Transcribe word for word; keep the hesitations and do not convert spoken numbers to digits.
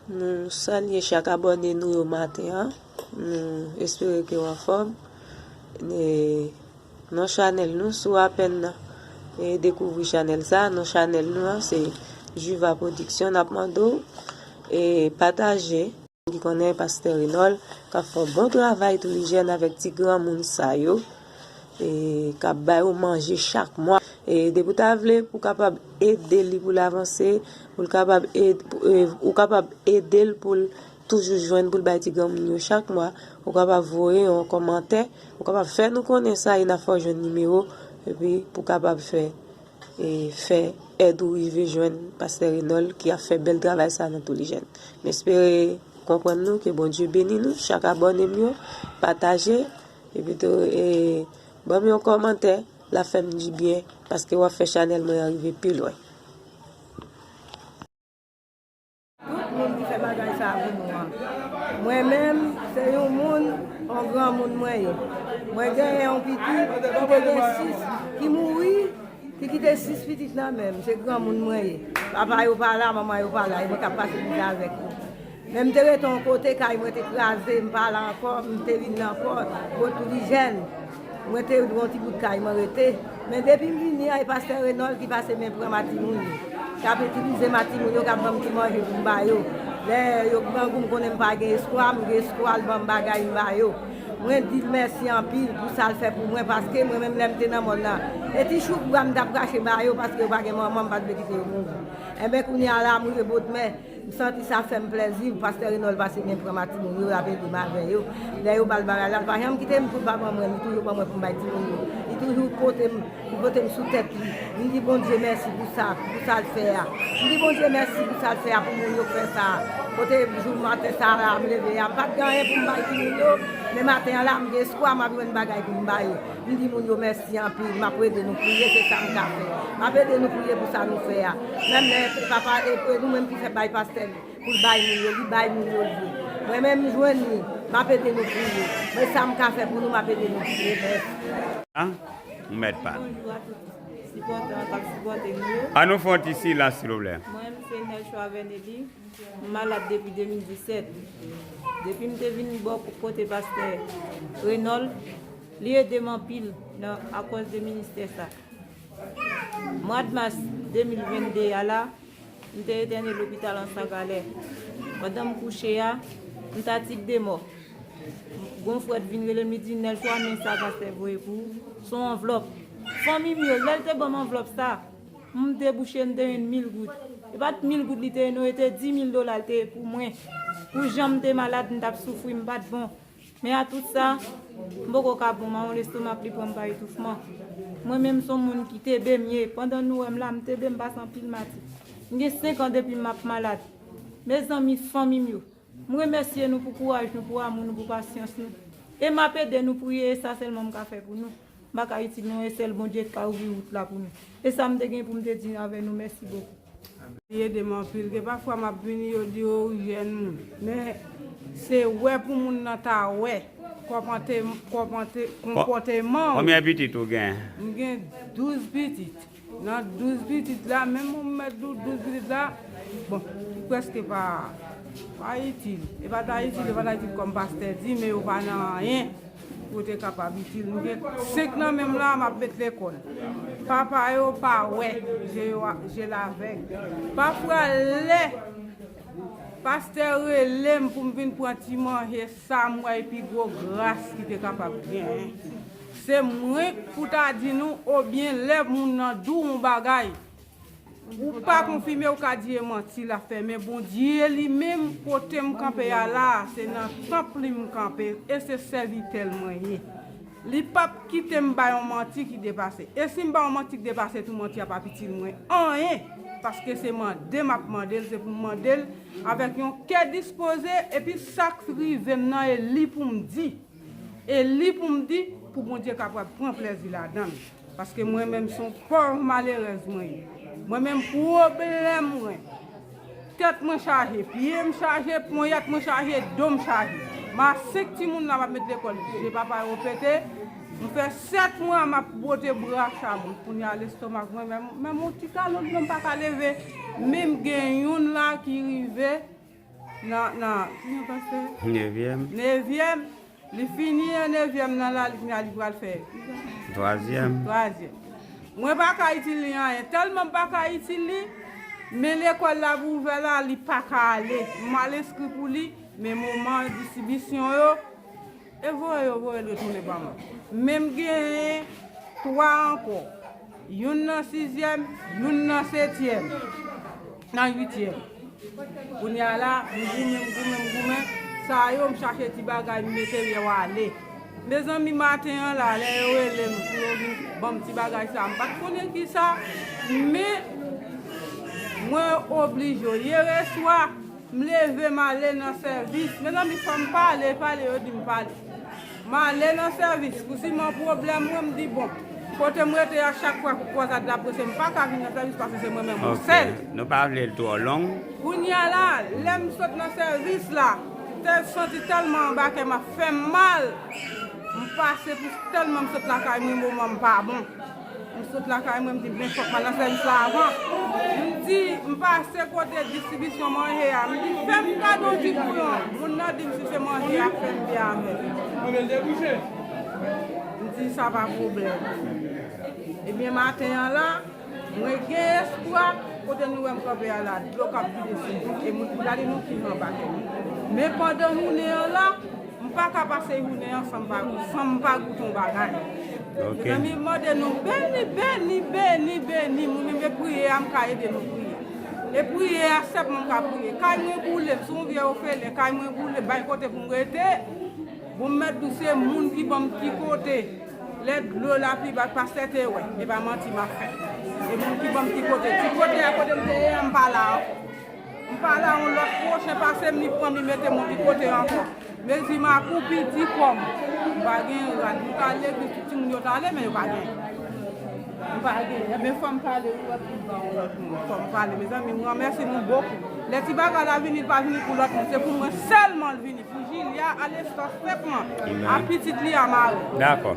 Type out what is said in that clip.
Nou salye chak abòne nou yo maten an. Nou espere ke w anfòm. E, nan chanèl nou, si w apèn e dekouvri chanèl sa, nan chanèl nou an, se Juva Production, n ap mande w e pataje. Ki konnen pastè Renòl k ap fè yon bon travay tou li jèn avèk ti granmoun sa yo, e k ap ba yo manje chak mwa. E depi w ta vle pou w kapab ede li pou l avanse, pou l kapab ed- pou- e, ou kapab ede l pou l toujou jwenn pou l bay ti granmoun yo chak mwa, ou kapab voye yon kòmantè, ou kapab fè nou konnen sa e n a fè w jwenn nimewo, epi pou w kapab fè e fè èd ou rive jwenn pastè Renòl ki ap fè bèl travay sa nan tou li jèn. M espere konprann nou, ke Bondye beni nou, chak abòne m yo, pataje, epi tou e ban m yon kòmantè, l ap fè m dibyen, paske w ap fè chanèl mwen an rive pi lwen. Tout moun ki fè bagay sa pou nou an. Mwen menm, se yon moun, yon granmoun mwen ye. Mwen genyen yon pitit ki te gen sis, ki mouri, ki kite sis pitit nan men m. Se granmoun mwen ye. Papa yo pa la, manman yo pa la, e mwen k ap pase mizè avèk yo. Men m te rete yon kote, kay mwen te kraze, m pa la ankò, m te vin nan pò, bò tou li jèn. Mwen te yon ti bout kay mwen rete. Men depi m vini an, e pastè Renòl ki pase men pran ma timoun yo. K ap itilize ma timoun yo, k ap ban m ti manje pou m ba yo. Lè yo grangou, m konnen m pa gen espwa, m gen espwa, l ban m bagay m ba yo. Mwen di l mèsi anpil pou sa l fè pou mwen, paske mwen menm lè m te nan mòn nan, e ti chouk bwa m t ap krache ba yo, paske yo pa gen manman, m pa t vle kite yo mouri. Enben, kounye a la, m rive Bodmè, m santi sa fè m plèzi, pastè Renòl pase men pran ma timoun yo, l ap ede m avè yo. Lè yo ba l bagay la, l pa janm kite m pou l pa ban mwen, li toujou ban mwen pou m bay timoun yo. Li toujou pote m, li pote m sou tèt li. M di Bondye mèsi pou sa, pou sa l fè a. M di Bondye mèsi pou sa l fè a, pou moun yo k fè sa a. Kote jou maten sa la, m leve a, m pa t gen anyen pou m bay timoun yo, men maten an la, m gen espwa, m ap jwenn bagay pou m ba yo. M di moun yo mèsi anpil, m ap ede nou priye, se sa m ka fè. M ap ede nou priye pou sa nou fè a. Menm lè papa, e, e nou menm ki fè bay pastè, pou l bay moun yo, li bay moun yo l vle. Mwen menm m jwenn li, m ap ede nou priye. Men sa m ka fè pou nou, m ap ede nou priye. Mèsi. An, ou mèt pa. Bonjou a tout sipòtè an k ap sipòte nou yo. An nou fè yon ti silans silvouplè. Mwen menm se Nelchwa Vernely, m malad depi de mil disèt. Depi m te vin bò kote pastè Renòl, li ede m anpil nan akòz de ministè sa. Mwad mas de mil vennde a la, m te entène lopital Anse Galè. Pandan m kouche a, m t a tit de mò. Gon frè t vin rele m, li di, Nelchwa, men sa pastè voye pou ou, se yon anvlòp. Fanmi m yo, lè l te ban m anvlòp sa, m debouche, m te jwenn mil goud. E pa t mil goud li te ye non, e te di mil dola l te ye pou mwen. Pou jan m te malad, m t ap soufri, m pa t bon. Men a tout sa, m poko ka bon, mawon lestomak li pran m pa etoufman. Mwen menm se yon moun ki tebe m ye, pandan nou wè m la, m tebe, m pase anpil mati. M gen senk an depi m ap malad. Mezanmi, fanmi m yo, m remèsye nou pou kouraj nou, pou amou nou, pou pasyans nou. E m ap ede nou priye, e sa sèlman m ka fè pou nou. M pa ka itil nou, e sèl Bondye k ka ouvri wout la pou nou. E sa m te gen pou m te di avè nou, mèsi bokou. Li ede m anpil. Gen pafwa m ap vini, yo di, o, ou jèn moun. Men, se wè pou moun nan ta wè konpòte- konpòte- konpòteman w. Konbyen pitit ou gen? M gen douz pitit. Nan douz pitit la, menm ou mèt di w douz pitit la, bon, li prèske pa, pa itil. E pa ta itil, e pa ta itil kòm pastè di, men yo pa nan anyen. Pou te kapab itil. M gen senk nan men m la, m ap met lekòl. Papa yo pa wè, je yo je l avèg. Pafwa lè pastè rele m pou m vin pran ti manje, sa m wè e pi gwo gras ki te kapab genyen. Se mwen k pou ta di nou, oubyen lè moun nan di w yon bagay, ou pa konfime, ou ka di e manti l ap fè, men Bondye li menm, kote m kanpe a la, se nan tanp li m kanpe, e se sèvitè l mwen ye. Li p ap kite m bay yon manti ki depase. E si m bay yon manti k depase tou, manti a p ap itil mwen anyen, paske se mande m ap mande l, se pou m mande l avèk yon kè dispoze, epi sa k rive m nan, e li pou m di. E li pou m di, pou Bondye kapab pran plèzi ladan l. Paske mwen menm se yon pòv malerèz mwen ye. Mwen menm pwoblèm mwen, tèt mwen chaje, pye m chaje, ponyèt mwen chaje, do m chaje. M a senk timoun la m ap met lekòl, je papa yo pete. M fè sèt mwa m ap bwote bra chabon. Kounye a lestomak mwen, menm, menm yon ti galon dlo m pa ka leve. Men m gen youn la ki rive Nan, nan, ki non pastè? Nevyèm. Nevyèm. Li fini an nevyèm nan la, li, li pral fè. Twazyèm. Twazyèm. Mwen pa ka itil li anyen. Tèlman m pa ka itil li, men lekòl la pou ouvè la, li pa ka ale. M al enskri pou li, men moman distribisyon yo, e voye yo, voye l retounen ba mwen. Men m genyen twa ankò. Youn nan sizyèm, youn nan setyèm, nan uityèm. Kounye a la, m goumen, m goumen, m goumen. Sa yo, m chache ti bagay, m mete yo ale. Mezanmi, maten an la, lè yo rele m pou yo vin ban m ti bagay sa, m pa t konnen ki sa, men mwen oblije yo. Yèreswa, m leve, m ale nan sèvis. Mezanmi, fò m pale, pale, yo di m pale. M ale nan sèvis. Pou siman pwoblèm mwen, m di, bon, kote m rete a, chak fwa pou kwazad la prese, m pa ka vin nan sèvis paske se mwen menm yon sèl. Nou pa vle l twò long. Kounye a la, lè m sot nan sèvis la, m te santi tèlman anba kè m ap fè m mal. M pase pou tèlman m sot lakay mwen, moman m pa bon. M sot lakay mwen, m di, men fòk m al nan sèvis la avan. M di, m pase kote distribisyon manje a. M di, fè m kado ti bouyon. Moun nan di m si se manje a fè m byen avè l. M di, sa pa pwoblèm. Ebyen, maten an la, mwen gen espwa, kote nou wè m kanpe a la, dlo k ap vide sou mwen. E moun pou gade nou ki anba kè m. Men pandan jounen an la, m pa ka pase jounen an san m pa, san m pa goute yon bagay. Mezanmi, m mande nou beni, beni, beni, beni. Mwen menm e priye a, m ka ede nou priye. E priye a sèlman m ka priye. Kay mwen boule, m se yon vye ofelen, kay mwen boule, bay kote pou m rete. Bon, m mèt di w se moun ki ban m ki kote. Lè dlo la pi ba, pastè te wè. E pa manti m ap fè. E moun ki ban m ki kote. Ti kote a kote m te ye a, m pa la ankò. M pa la yon lòt pwochen pase m, li pran m, li mete m yon ti kote ankò. Mezi m akoupi, di kò m. M pa gen rad. M t al legliz, tout timoun yo t ale, men yo pa gen. M pa gen. Ebyen, fò m pale, wi, lòt moun ba yon lòt moun. Fò m pale. Mezanmi, m ranmèsi nou bokou. Lè ti bagay la vini, li pa vini pou lòt moun. Se pou mwen sèlman l vini. Pou Jilia, Alesta, senpman. A pitit li, a mari. Dakò.